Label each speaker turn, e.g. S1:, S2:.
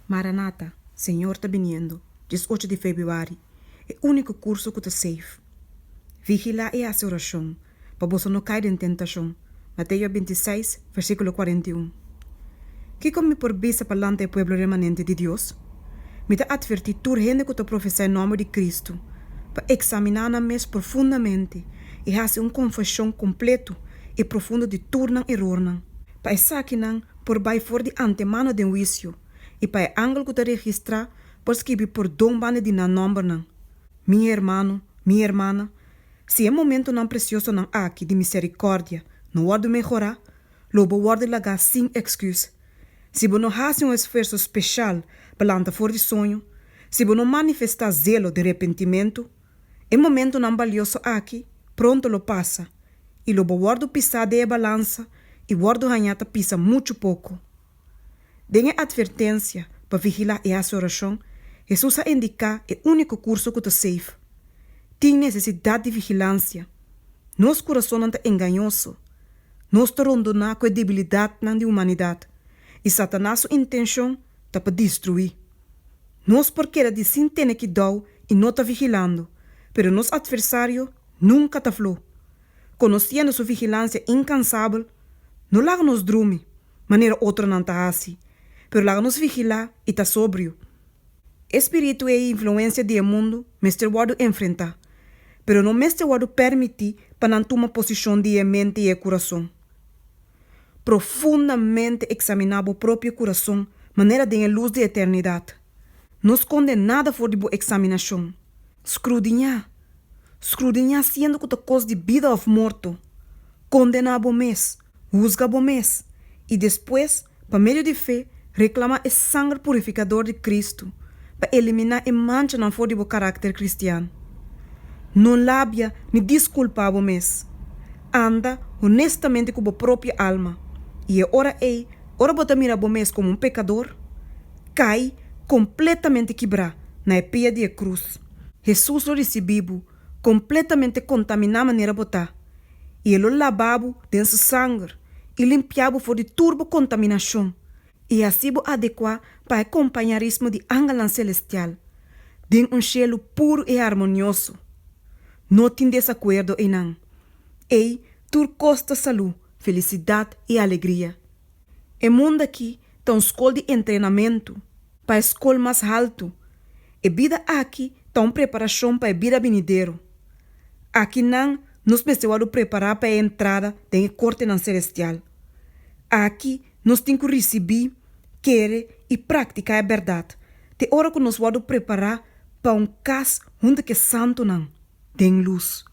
S1: Maranata, Señor ta biniendo, 18 di febrüari, e úniko kurso ku ta safe. Vigilá i hasi orashon, pa boso no kai den tentashon, Mateo 26, versíkulo 41. Kiko mi por bisa pa lanta e pueblo remanente di Dios? Mi ta atvertí tur hende ku ta profesá e nòmber di Kristu pa eksaminá nan mes profundamente i hasi un konfeshon kompletu i profundo di tur nan erornan, pa esakinan por bai for di antemano den huisio i pa e angel ku ta registrá por skibi pordon banda di nan nòmbernan. Mi hermano, mi hermana, si e momentonan presiosonan aki di miserikòrdia no wòrdu mehorá, lo bo wòrdu lagá sin èksküs. Si bo no hasi un esfuerso speshal pa lanta for di soño, si bo no manifestá zelo den repentimentu, e momentonan balioso aki pronto lo pasa i lo bo wòrdu pisá den e balansa i wòrdu hañá ta pisa muchu poko. Den e atvertensia pa vigilá i hasi orashon, Hesus a indiká e úniko kurso ku ta safe. Tin nesesidat di vigilansia. Nos kurasonnan ta engañoso. Nos ta rondoná ku e debilidatnan di humanidat, i Satanas su intenshon ta pa destruí. Nos por keda di sin tene kidou i no ta vigilando, pero nos atversario nunka ta flo. Konosiendo su vigilansia inkansabel, no laga nos drumi, manera otronan ta hasi, pero laga nos vigilá i ta sobrio. E spiritu ei influensia di e mundu mester wòrdu enfrentá, pero no mester wòrdu pèrmití pa nan tuma posishon di e mente i e kurason. Profundamente eksaminá bo propio kurason manera den e lus di eternidat. No skonde nada for di bo eksaminashon. Skrudiñá! Skrudiñá siendo ku ta kos di bida òf morto. Kondená bo mes, husga bo mes, i despues, pa medio di fe, reklamá e sanger purifikador di Kristu pa eliminá e manchanan for di bo karakter kristian. No labia ni diskulpá bo mes. Anda honestamente ku bo propio alma, i e ora ei, ora bo ta mira bo mes komo un pekador, kai kompletamente kibrá na e pia di e krus. Hesus lo risibí bo kompletamente kontaminá manera bo ta, i e lo laba bo den su sanger i limpia bo for di tur bo kontaminashon i hasi bo adekuá pa e kompañarismo di angelnan selestial den un shelu puru i harmonioso. No tin desakuerdo einan. Ei tur kos ta salú, felisidat i alegria. E mundu akí ta un skol di entrenamentu pa e skol mas haltu. E bida aki ta un preparashon pa e bida binidero. Akinan nos mester wòrdu prepará pa e entrada den e kortenan selestial. Aki nos tin ku risibí, kere i praktiká e bèrdat te ora ku nos wòrdu prepará pa un kas huntu ku e santunan den lus.